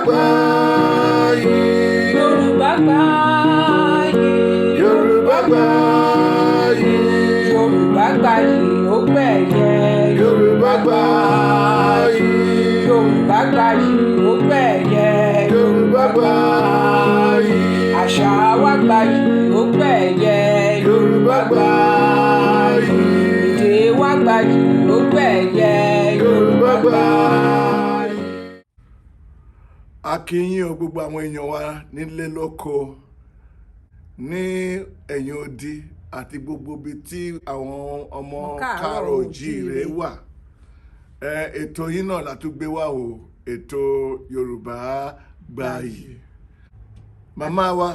Gbayì. Yorùbá gbayì. Yorùbá gbayì. Yorùbá gbayì, ó gbẹ̀yẹ. Yorùbá gbayì. Yorùbá gbayì, ó gbẹ̀yẹ. Yorùbá gbayì. Àṣà wa gbayì, ó gbẹ̀yẹ. Yorùbá gbayì. Èdè wa gbayì, ó gbẹ̀yẹ. Yorùbá gbayì. A kí yín o, gbogbo àwọn èèyàn wa nílé lóko, ní ẹ̀yìn odi àti gbogbo ibi tí àwọn ọmọ Káàárọ̀ káàárọ̀ oòjíire oòjíire wà. Ètò yín náà la tún gbé wá o, ètò Yorùbá Gbayì. Màmá wa,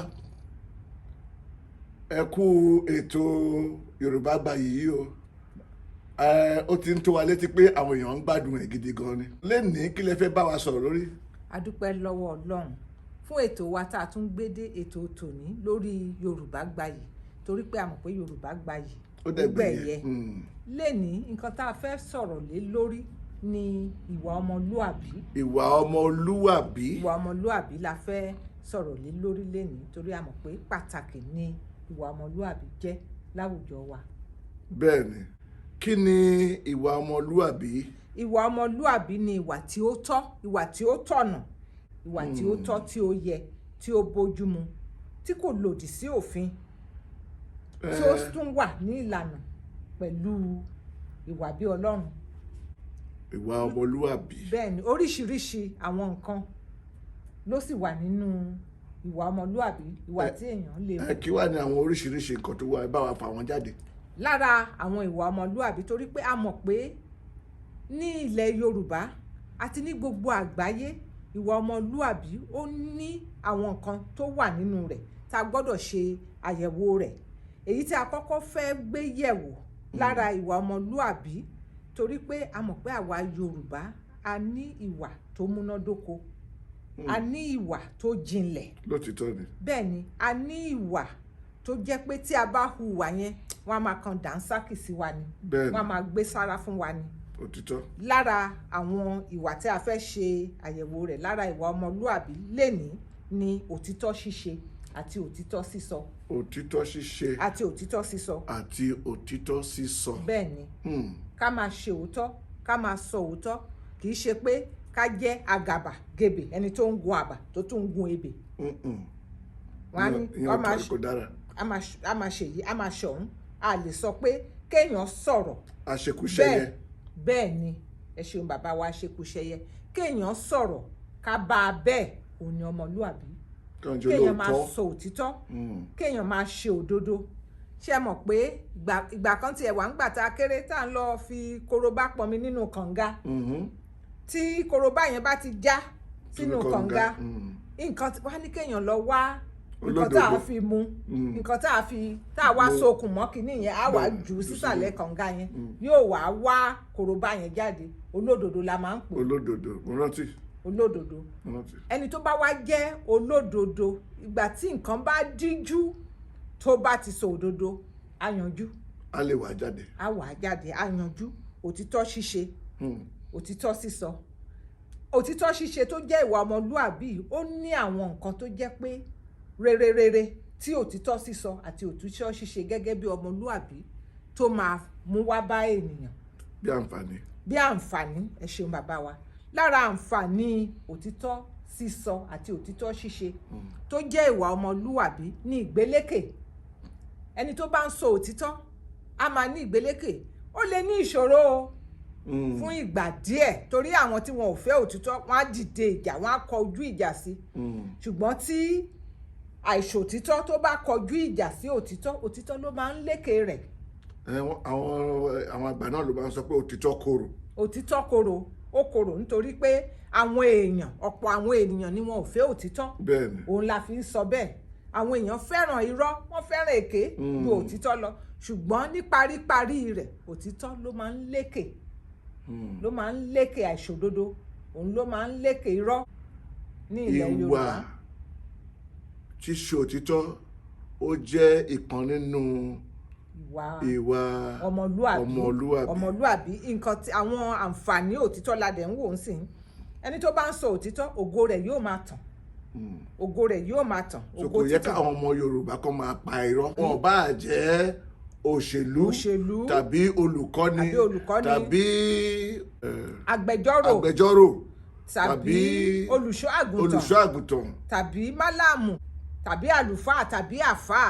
ẹ kú ètò Yorùbá Gbayì yìí o. Ó ti ń tó wa létí pé àwọn èèyàn ń gbádùn ẹ̀ gidi gan ni. Lénìí, kí lẹ fẹ́ bá wa sọ̀rọ̀ lórí? A dúpẹ́ lọ́wọ́ Ọlọ́run fún ètò wa tá a tún gbé dé, ètò tòní lórí Yorùbá Gbayì, torí pé a mọ̀ pé Yorùbá gbayì, ó dẹ̀ gbẹ̀yẹ. Lénìí, nǹkan tá a fẹ́ sọ̀rọ̀ lé lórí ni ìwà ọmọlúàbí. Ìwà ọmọlúwàbí. Ìwà ọmọlúàbí la fẹ́ sọ̀rọ̀ lé lórí lénìí, torí a mọ̀ pé pàtàkì ni ìwà ọmọlúàbí jẹ́ láwùjọ wa. Bẹ́ẹ̀ ni. Kí ni ìwà ọmọlúwàbí? Ìwà ọmọlúàbí ni ìwà tí ó tọ́, ìwà tí ó tọ̀nà, ìwà tí ó tọ́, tí ó yẹ, tí ó bójúmu, tí kò lòdì sí òfin, tí ó tún wà ní ìlànà pẹ̀lú ìwà bí Ọlọ́run. Ìwà ọmọlúwàbí. Bẹ́ẹ̀ ni, oríṣiríṣi àwọn nǹkan ló sì wà nínú ìwà ọmọlúàbí, ìwà tí èèyàn lè Kí wàá ní àwọn oríṣiríṣi nǹkan tó wà? Ẹ bá wa fà wọ́n jáde. Lára àwọn ìwà ọmọlúàbí, torí pé a mọ̀ pé ní ilẹ̀ Yorùbá àti ní gbogbo àgbáyé, ìwà ọmọlúàbí, ó ní àwọn nǹkan tó wà nínú rẹ̀ tá a gbọ́dọ̀ ṣe àyẹ̀wò rẹ̀. Èyí tí a kọ́kọ́ fẹ́ gbé yẹ̀wò lára ìwà ọmọlúàbí, torí pé a mọ̀ pé àwa Yorùbá, a ní ìwà tó múnádóko, a ní ìwà tó jinlẹ̀. Lótìtọ́ ni. Bẹ́ẹ̀ ni, a ní ìwà tó jẹ́ pé tí a bá hùwà yẹn, wọ́n á máa kan dànsákì sí wa ni. Wọ́n á máa gbé sára fún wa ni. Òtítọ́. Lára àwọn ìwà tí a fẹ́ ṣe àyẹ̀wò rẹ̀ lára ìwà ọmọlúàbí lénìí ni òtítọ́ ṣíṣe àti òtítọ́ sísọ. Òtítọ́ ṣíṣe. Àti òtítọ́ sísọ. Àti òtítọ́ sísọ. Bẹ́ẹ̀ ni. Ká máa ṣe òótọ́, ká máa sọ òótọ́. Kì í ṣe pé ká jẹ́ àgàbàgebè, ẹni tó ń gun àbà tó tún ń gun ebè. Wọ́n á ní ìyẹn wọ́n ò máa tọ́, kò dára. A máa ṣe yìí, a máa ṣọ̀hún. A lè sọ pé kéèyàn sọ̀rọ̀ àṣekúṣẹyẹ. Bẹ́ẹ̀ bẹ́ẹ̀ ni, ẹ ṣeun bàbá wa, ṣekúṣẹyẹ. Kéèyàn sọ̀rọ̀, ká bá a bẹ́ẹ̀, òun ni ọmọlúàbí. Kéèyàn jẹ́ Kéèyàn máa olóòótọ́. sọ òtítọ́, kéèyàn máa ṣe òdodo. Ṣé ẹ mọ̀ pé ìgbà kan tiẹ̀ wà, ńgbà tá a kéré, tá à ń lọ fi korobá pọnmi nínú kànga, tí korobá yẹn bá ti já sínú kànga, nǹkan wá ní kéèyàn lọ wá nǹkan tá a Olódodo. fi mu, nǹkan tá a fi tá a wá sokùn mọ́ kínní yẹn, á wá jù ú sísàlẹ̀ kànga yẹn, yóò wá wá korobá yẹn jáde. Olódodo la máa ń pè. Olódodo, mo rántí. Olódodo. Mo rántí. Ẹni tó bá wá jẹ́ olódodo, ìgbà tí nǹkan bá díjú, tó bá ti sọ òdodo, á yanjú. A lè wà jáde. Á wà á jáde, á yanjú. Òtítọ́ ṣíṣe, òtítọ́ sísọ. Òtítọ́ ṣíṣe tó jẹ́ ìwà ọmọlúàbí, ó ní àwọn nǹkan tó jẹ́ pé rere rere tí òtítọ́ sísọ àti òtítọ́ ṣíṣe gẹ́gẹ́ bí ọmọlúàbí tó máa mú wá bá ènìyàn. Bí àǹfààní. Bí àǹfààní, ẹ ṣeun bàbá wa. Lára àǹfààní òtítọ́ sísọ àti òtítọ́ ṣíṣe tó jẹ́ ìwà ọmọlúwàbí ní ìgbélékè. Ẹni tó bá ń sọ òtítọ́, á máa ní ìgbélékè. Ó lè ní ìṣòro o fún ìgbà díẹ̀, torí àwọn tí wọn ò fẹ́ òtítọ́, wọn á dìde ìjà, wọn á kọ ojú ìjà sí. Ṣùgbọ́n tí àìṣòtítọ́ tó bá kọjú ìjà sí òtítọ́, òtítọ́ ló máa ń lékè rẹ̀. Àwọn àgbà náà ló máa ń sọ pé òtítọ́ korò. Òtítọ́ korò, ó korò, nítorí pé àwọn èèyàn, ọ̀pọ̀ àwọn ènìyàn ni wọn ò fẹ́ òtítọ́. Òun la fi ń sọ bẹ́ẹ̀. Àwọn èèyàn fẹ́ràn irọ́, wọ́n fẹ́ràn èké ju òtítọ́ lọ. Ṣùgbọ́n ní paríparí rẹ̀, òtítọ́ ló máa ń lékè, ló máa ń lékè àìṣòdodo, òun ló máa ń lékè irọ́ ní ilẹ̀ Ìwà Yorùbá. ṣíṣe òtítọ́, ó jẹ́ ìkan nínú ìwà ìwà ọmọlúàbí. Ọmọlúàbí. Ọmọlúàbí. Nǹkan tí àwọn àǹfààní òtítọ́ la dẹ̀ ń wò ń sìn. Ẹni tó bá ń sọ òtítọ́, ògo rẹ̀ yóò máa tàn, ògo rẹ̀ yóò máa tàn. So Ògo kò yẹ títàn. káwọn ọmọ Yorùbá kan máa pa irọ́. Wọn bá jẹ́ òṣèlú, Òṣèlú, tàbí olùkọ́ni, tàbí olùkọ́ni, tàbí agbẹjọ́rò, agbẹjọ́rò, tàbí olùṣọ́ àgùntàn, olùṣọ́ àgùntàn, tàbí málàmù, tàbí àlùfáà, tàbí àfáà,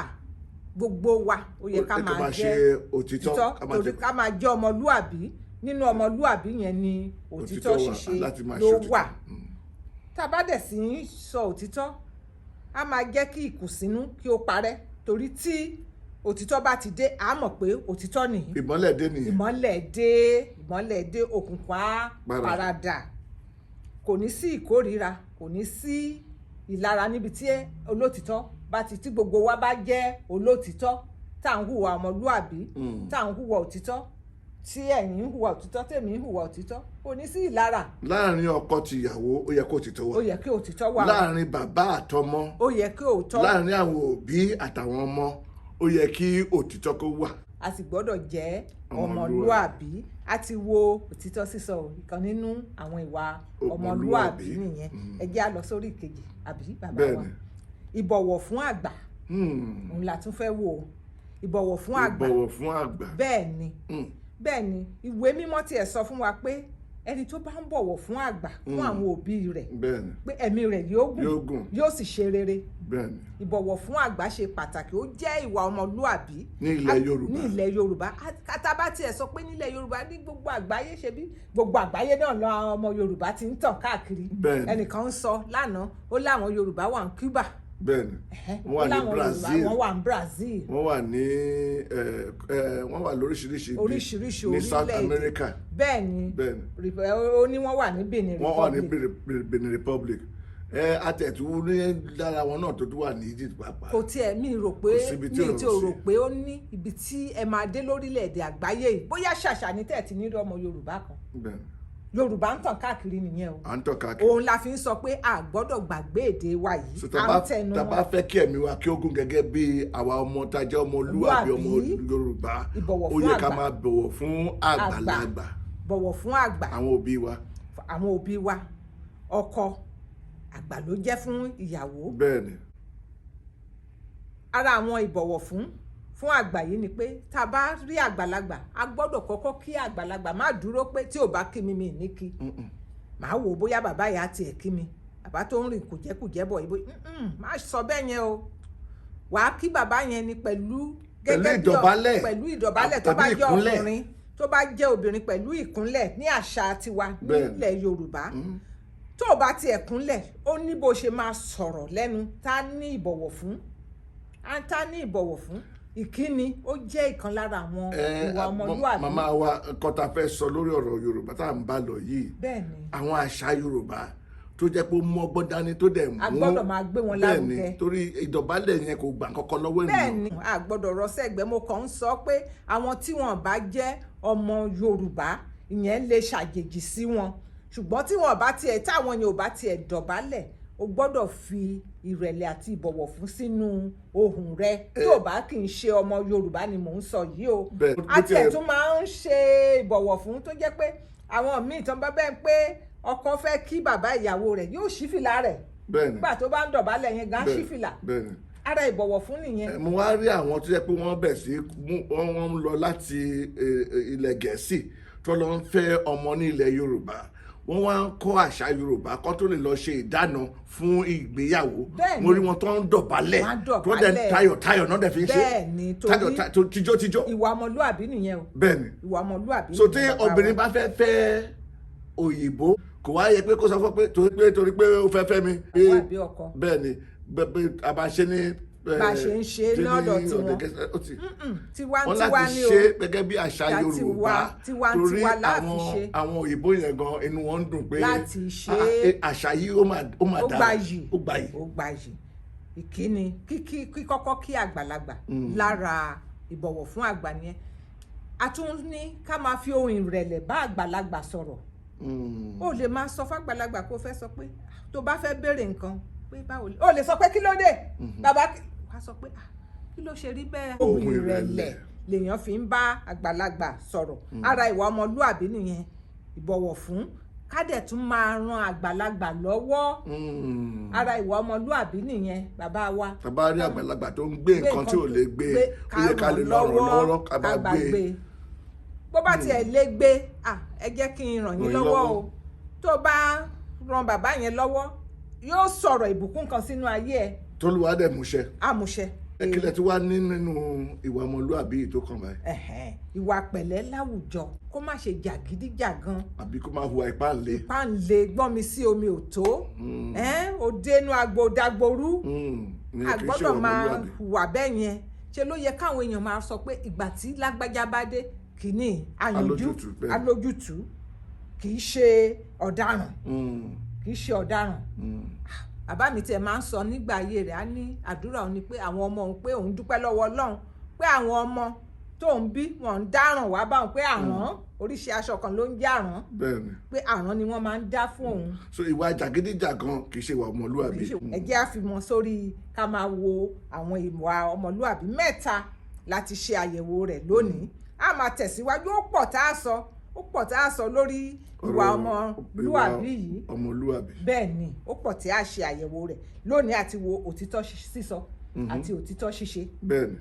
gbogbo wa, ó yẹ ká ó yẹ máa ṣe jẹ́ òtítọ́, òtítọ́, ká máa torí jẹ́ ká máa jẹ́ ọmọlúàbí. Nínú ọmọlúàbí yẹn ni òtítọ́ òtítọ́ wà, ṣíṣe láti máa ló ṣe òtítọ́. wà. Tá a bá dẹ̀ sì ń sọ òtítọ́, á máa jẹ́ kí ìkùnsínú kí ó parẹ́, torí tí òtítọ́ bá ti dé, a mọ̀ pé òtítọ́ nìyí. Ìmọ́lẹ̀ dé nìyẹn. Ìmọ́lẹ̀ dé, ìmọ́lẹ̀ dé, òkùnkùn á Paradà. paradà. Kò ní sí ìkórìíra, kò ní sí ìlara níbi tí olótìtọ́ bá ti, tí gbogbo wa bá jẹ́ olótìtọ́, tá à ń hùwà ọmọlúàbí, tá à ń hùwà òtítọ́, tí ẹ̀yin ń hùwà òtítọ́, tèmi ń hùwà òtítọ́, kò ní sí ìlara. Láàrin ọkọ tìyàwó, ó yẹ kó òtítọ́ wà. Ó yẹ kí òtítọ́ wà. Láàrin bàbá àtọmọ, Ó yẹ kí òótọ́. láàrin àwọn òbí àtàwọn ọmọ, ó yẹ kí òtítọ́ kó wà. A sì gbọ́dọ̀ jẹ́ ọmọlúwàbí. Ọmọlúàbí. A ti wo òtítọ́ sísọ o, ìkan nínú àwọn ìwà ọmọlúàbí ọmọlúàbí nìyẹn. Ẹ jẹ́ á lọ sórí ìkejì, àbí bàbá wa? Bẹ́ẹ̀ni. Ìbọ̀wọ̀ fún àgbà, òun la tún fẹ́ wò ó. Ìbọ̀wọ̀ fún àgbà. Ìbọ̀wọ̀ fún àgbà. Bẹ́ẹ̀ ni, bẹ́ẹ̀ ni. Ìwé mímọ́ tiẹ̀ sọ fún wa pé ẹni tó bá ń bọ̀wọ̀ fún àgbà, fún àwọn òbí rẹ̀, pé ẹ̀mí rẹ̀ yóò gùn, Yóò gùn. yóò sì ṣe rere. Ìbọ̀wọ̀ fún àgbà ṣe pàtàkì, ó jẹ́ ìwà ọmọlúàbí Ní ilẹ̀ Yorùbá. Ní ilẹ̀ Yorùbá. Kátà bá tiẹ̀ sọ pé nílẹ̀ Yorùbá, ní gbogbo àgbáyé, ṣe bí gbogbo àgbáyé náà lọ àwọn ọmọ Yorùbá ti ń tàn káàkiri. Ẹnìkan ń sọ lánàá, ó láwọn Yorùbá wà ní Cuba. Wọ́n wà Ó ní láwọn Yorùbá Brazil. Wọ́n wà ní Brazil. Wọ́n wà ní wọ́n wà lóríṣiríṣi ibi Oríṣiríṣi ní South orílẹ̀-èdè. America. Bẹ́ẹ̀ ni. Ó ní wọ́n wà ní Benin Wọ́n wà ní Republic. Benin Republic. Àtẹ̀tù ní lára wọn náà tó tún wà ní Egypt pàápàá. Kò tiẹ̀ mi rò pé Kò síbi tí mi ò tí ò sí. rò pé ó ní ibi tí ẹ máa dé lórílẹ̀‐èdè àgbáyé yìí, bóyá ṣàṣà ní tẹ̀ tí ní rí ọmọ Yorùbá kan. Yorùbá ń tàn káàkiri nìyẹn o. À ń tàn káàkiri. Òun la fi ń sọ pé a gbọ́dọ̀ gbàgbé èdè wa yìí. So À tá bá ń tẹnu tá bá mọ́. fẹ́ kí ẹ̀mí wa kí ó gùn gẹ́gẹ́ bí àwa ọmọ tá a jẹ́ ọmọlúwàbí, ọmọ Olúwàbí. Yorùbá, Ìbọ̀wọ̀ ó fún yẹ ká àgbà. máa bọ̀wọ̀ fún àgbàlagbà, Bọ̀wọ̀ fún àgbà, àwọn òbí wa. Àwọn òbí wa. Ọkọ àgbà ló jẹ́ fún ìyàwó. Ara àwọn ìbọ̀wọ̀ fún àgbà yìí ni pé tá a bá rí àgbàlagbà, a gbọ́dọ̀ kọ́kọ́ kí àgbàlagbà. Má dúró pé tí ò bá kí mi, mi ní kí. Màá wò ó bóyá bàbá yà á tiẹ̀ kí mi, bàbá tó ń rìn kùjẹ́kùjẹ́ bọ̀ ibo. Má sọ bẹ́ẹ̀ yẹn o. Wàá kí bàbá yẹn ni pẹ̀lú Pẹ̀lú gẹ́gẹ́ bí ìdọ̀bálẹ̀. Pẹ̀lú ìdọ̀bálẹ̀. Tó bá Tàbí jẹ́ ìkúnlẹ̀. ọkùnrin, tó bá jẹ́ obìnrin, pẹ̀lú ìkúnlẹ̀ ní àṣà tiwa nílẹ̀ Yorùbá. Tó o bá tiẹ̀ kúnlẹ̀, ó ní bó ṣe máa sọ̀rọ̀ lẹ́nu tá ní ìbọ̀wọ̀ fún, á tá ní ìbọ̀wọ̀ fún. Ìkíni, ó jẹ́ ìkan lára àwọn ìwà ọmọlúwàbí. Màmá wa, nǹkan tá a fẹ́ sọ lórí ọ̀rọ̀ Yorùbá tá à ń bá lọ yìí, àwọn àṣà Yorùbá tó jẹ́ pé ó mú ọgbọ́n dání, tó dẹ̀ mú A gbọ́dọ̀ máa gbé wọn lárugẹ. Torí ìdọ̀bálẹ̀ yẹn kò gbà kọ́kọ́ lọ́wọ́ ènìyàn. Ni a gbọ́dọ̀ rọ sẹ́gbẹ́. Mo kàn ń sọ pé àwọn tí wọn bá jẹ́ ọmọ Yorùbá, ìyẹn lè ṣàjèjì sí wọn, ṣùgbọ́n tí wọn bá tiẹ̀, táwọn yẹn ò bá tiẹ̀ dọ̀bálẹ̀, o gbọ́dọ̀ fi ìrẹ̀lẹ̀ àti ìbọ̀wọ̀ fún sínú ohùn rẹ, tí ò bá kì í ṣe ọmọ Yorùbá ni mò ń sọ yìí o. A tiẹ̀ tún máa ń ṣe ìbọ̀wọ̀ fún tó jẹ́ pé àwọn míì tán bá bẹ́ẹ̀ pé ọkọ fẹ́ kí bàbá ìyàwó rẹ̀, yóò ṣí fìlà rẹ̀ nígbà tó bá ń dọ̀bálẹ̀ yẹn gan, ṣí fìlà. Ara ìbọ̀wọ̀ fún nìyẹn. Mo wá rí àwọn tó jẹ́ pé wọ́n bẹ̀ sí wọ́n ń lọ láti ilẹ̀ Gẹ̀ẹ́sì tó lọ ń fẹ́ ọmọ ní ilẹ̀ Yorùbá, wọ́n wá ń kọ́ àṣà Yorùbá kó tó lè lọ ṣe ìdáná fún ìgbéyàwó. Mo rí wọn tó ń dọ̀bálẹ̀, Wọ́n á tó dẹ̀ dọ̀bálẹ̀. tayọ̀tayọ̀ náà dẹ̀ fi ń ṣe. Bẹ́ẹ̀ni, torí Tayọ̀ tíjótíjó. ìwà ọmọlúàbí nìyẹn o. Ìwà ọmọlúàbí So tí nìyẹn, bàbá obìnrin wa. bá fẹ́ fẹ́ òyìnbó, kò wá yẹ pé kó sọ fún pé torí pé ó fẹ́ fẹ́ mi. Àwọn àbí ọkọ. Bẹ́ẹ̀ni, bẹ́ẹ̀ a bá ṣe ní Bá a ṣe ń ṣe lọ́dọ̀ tiwọn. ọ̀dọ̀ Gẹ̀ẹ́sì, ó ti Mm, tiwa wọ́n tiwa láti ni o. ṣe gẹ́gẹ́ bí àṣà Yorùbá, torí Tiwantiwa láàfi àwọn ṣe. àwọn òyìnbó yẹn gan, inú wọn ń dùn pé Láti ṣe. "Ah, àṣà yìí ó mà Ó dára." gbayì. Ó gbayì. Ó gbayì. Ìkíni, kíkí, kíkọ́kọ́ kí àgbàlagbà, lára ìbọ̀wọ̀ fún àgbà nìyẹn. A tún ní ká máa fi ohùn ìrẹ̀lẹ̀ bá àgbàlagbà sọ̀rọ̀. Ó lè máa sọ fàgbàlagbà kó fẹ́ sọ pé, tó bá fẹ́ béèrè nǹkan pé báwo ó lè sọ pé, "Kí ló dé bàbá?" Wàá sọ pé, "Ah, kí ló ṣe rí bẹ́ẹ̀?" Ohùn Ohùn ìrẹ̀lẹ̀. ìrẹ̀lẹ̀ lèèyàn fi ń bá àgbàlagbà sọ̀rọ̀. Ara ìwà ọmọlúàbí nìyẹn. Ìbọ̀wọ̀ fún Ká dẹ̀ tún máa ran àgbàlagbà lọ́wọ́. Ara ìwà ọmọlúàbí nìyẹn, bàbá wa. Tá bá rí àgbàlagbà tó ń gbé nǹkan tí ò lè gbé, ó yẹ ká lè lọ ràn lọ́wọ́, ká bá gbé. Bó bá tiẹ̀ lè gbé, ah, ẹ jẹ́ kí n ràn yín Ràn yín lọ́wọ́ lọ́wọ́. O tó bá ran bàbá yẹn lọ́wọ́, yóò sọ̀rọ̀ ìbùkún kan sínú ayé ẹ̀. Tólúwa dẹ̀ múṣẹ. Àmúṣẹ. Ẹ kílẹ̀ tí wàá ní nínú ìwà ọmọlúàbí yìí tó kàn báyìí? Ẹ̀hẹ́n, ìwà pẹ̀lẹ́ láwùjọ, kó má ṣe jàgídíjàgan. Àbí kó máa hùwà ìpáǹle. Páǹle, gbọ́n mi sí omi ò tó, ẹ́n, òde inú agbo dagboru. Ìyẹn A kì í ṣe gbọ́dọ̀ ìwà máa ọmọlúàbí. hùwà bẹ́ẹ̀ yẹn. Ṣe ló yẹ káwọn èèyàn máa sọ pé ìgbà tí lágbájá bá dé, kìíní àyànjú. Alójútùú, bẹ́ẹ̀. Alójútùú, kì í ṣe ọ̀daràn. Kì í ṣe ọ̀daràn. Bàbá mi tiẹ̀ máa ń sọ nígbà ayé rẹ̀, á ní àdúrà òun ni pé àwọn ọmọ òun, pé òun dúpẹ́ lọ́wọ́ Ọlọ́run pé àwọn ọmọ tó ń bí wọn ń dáràn wá báwọn, pé àrán oríṣi aṣọ kan ló ń jẹ́ àrán. Pé àrán ni wọ́n máa ń dá fún òun. So ìwà jàgídíjàgan kì í ṣe ìwà ọmọlúàbí. Kì í ṣe. Ẹ jẹ́ á fi mọ́ sórí ká máa wo àwọn ìwà ọmọlúàbí mẹ́ta láti ṣe àyẹ̀wò rẹ̀ lónìí. A máa tẹ̀síwájú, ó pọ̀ tá a sọ, ó pọ̀ tá a sọ lórí ìwà Ọ̀rọ̀ ọmọlúàbí yìí. Ọmọlúàbí. Bẹ́ẹ̀ ni, ó pọ̀ tí a ṣe àyẹ̀wò rẹ̀ lónìí. Àti wo òtítọ́ sísọ àti òtítọ́ ṣíṣe.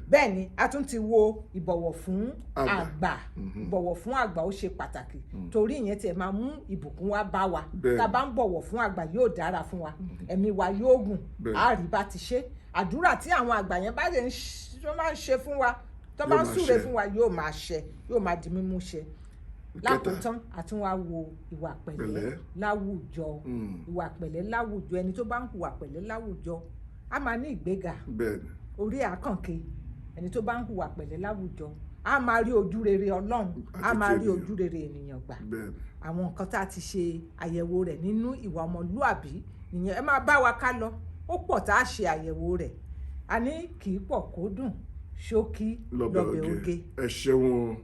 Bẹ́ẹ̀ ni, a tún ti wo ìbọ̀wọ̀ fún Àgbà. àgbà. Ìbọ̀wọ̀ fún àgbà, ó ṣe pàtàkì, torí ìyẹn tiẹ̀ máa mú ìbùkún wá bá wa. Tá a bá ń bọ̀wọ̀ fún àgbà, yóò dára fún wa, ẹ̀mí wa yóò gùn. Á rí bá ti ṣe. Àdúrà tí àwọn àgbà yẹn bá lè ń tó máa ń ṣe fún wa, tó Yóò bá ń máa súre ṣẹ. fún wa, yóò máa ṣẹ, yóò máa di mímú ṣẹ. Ìkẹta. Lákòótán, àtún wá wo ìwà pẹ̀lẹ́ Pẹ̀lẹ́. láwùjọ. Ìwà pẹ̀lẹ́ láwùjọ, ẹni tó bá ń hùwà pẹ̀lẹ́ láwùjọ á máa ní ìgbéga. Orí àkànké, ẹni tó bá ń hùwà pẹ̀lẹ́ láwùjọ á máa rí ojú rere Ọlọ́run, á Àti máa ti rí ènìyàn. ojú rere ènìyàn gbà. Àwọn nǹkan tá a ti ṣe àyẹ̀wò rẹ̀ nínú ìwà ọmọlúàbí nìyẹn. Ẹ máa bá wa ká lọ, ó pọ̀ tá a ṣe àyẹ̀wò rẹ̀. A ní kì í pọ̀ kó dùn, ṣókí lọ́bẹ̀ lọ́bẹ̀ oge. oge. Ẹ ṣeun o,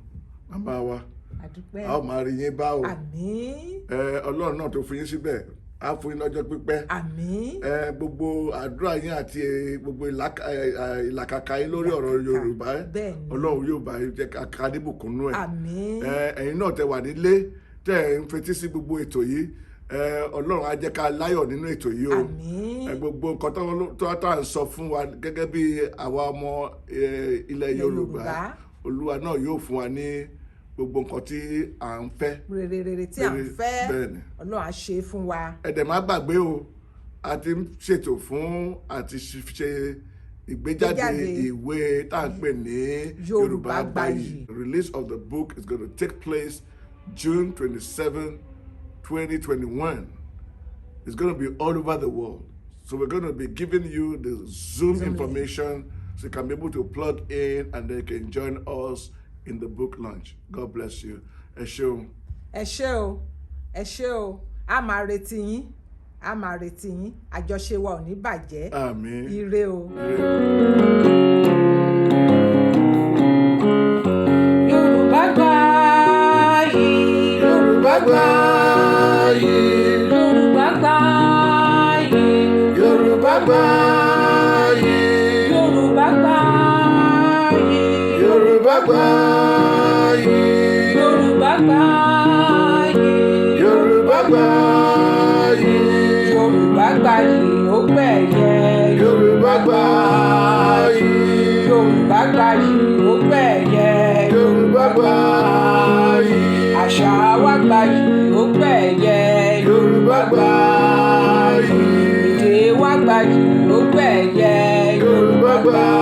màmá wa. Àdúpẹ́. A ó máa rí yín bá o. Àmín. Ẹ Ọlọ́run náà tó fi yín síbẹ̀ á fún yín lọ́jọ́ pípẹ́. Àmín. Ẹ gbogbo àdúrà yín àti gbogbo ìlàkàkà yín lórí ọ̀rọ̀ Ìlàkàkà, Yorùbá, bẹ́ẹ̀ni. Ọlọ́run yóò bá yín jẹ́ ká níbùkún nú ẹ̀. Àmín. Ẹ ẹ̀yin náà tẹ wà nílé tẹ ẹ ń fetí sí gbogbo ètò yìí, ẹ Ọlọ́run á jẹ́ ká láyọ̀ nínú ètò yìí o. Àmín. Ẹ gbogbo nǹkan tó à ń sọ fún wa gẹ́gẹ́ bí àwa ọmọ ilẹ̀ Ilẹ̀ Yorùbá, Yorùbá. Olúwa náà yóò fún wa ní gbogbo nǹkan tí à ń fẹ́. Rere rere tí à ń Rere, fẹ́. bẹ́ẹ̀ni. Ọlọ́run á ṣe é fún wa. Ẹ dẹ̀ má gbàgbé o, a ti ń ṣètò fún àti ṣe ìgbéjáde Ìgbéjáde. ìwé tá à ń pè ní Yorùbá Yorùbá Gbayì. Gbayì. Release of the book is going to take place June 27, 2021. It's going to be all over the world. So we're going to be giving you the Zoom Zoom link. information so you can be able to plug in and then you can join us in the book launch. God bless you. Ẹ ṣeun. Ẹ ṣé o, ẹ ṣé o. A máa retí yín, a máa retí yín. Àjọṣe wa ò ní bàjẹ́. Àmín. Ire o. Ire o. Yorùbá Gbayì. Yorùbá Gbayì. Yorùbá Gbayì. Yorùbá Gbayì. Yorùbá Gbayì. Yorùbá Gbayì. Yorùbá Gbayì. Yorùbá Gbayì. Yorùbá Gbayì, ó gbẹ̀yẹ. Yorùbá Gbayì. Yorùbá Gbayì, ó gbẹ̀yẹ. Yorùbá Gbayì. Àṣà wa gbayì, ó gbẹ̀yẹ. Yorùbá Gbayì. Èdè wa gbayì, ó gbẹ̀yẹ. Yorùbá Gbayì.